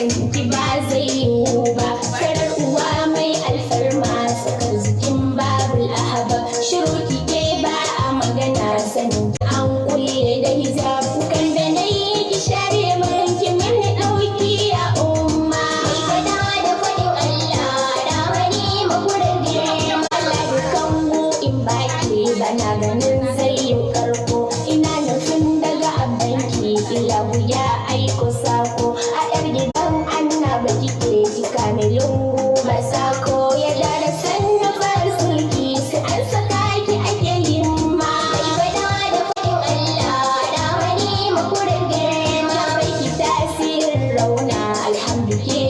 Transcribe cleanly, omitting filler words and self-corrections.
Ki ba zai yiwu ba. Farar uwa mai alfarma, tsakar jikin babul ahaba. Shiru kike ba a magana, sanin an kulle da hijab. Kukan da na yi ki share min, ki mini ɗauki a umma. Mai fada da faɗin Allah, da wani makurar girma. Allah dukan in baki bana ganin zai yi karko. Ina nufin daga abbanki ilahu ya aiko sako. A yar gidan annaba kike, kika mai lungu ba sako. Ya da sannu farsulki, sai an saka ki ake himma. Mai fada da faɗin Allah, da wani makurar girma. Bai ki tasirin rauna, alhamdu ke.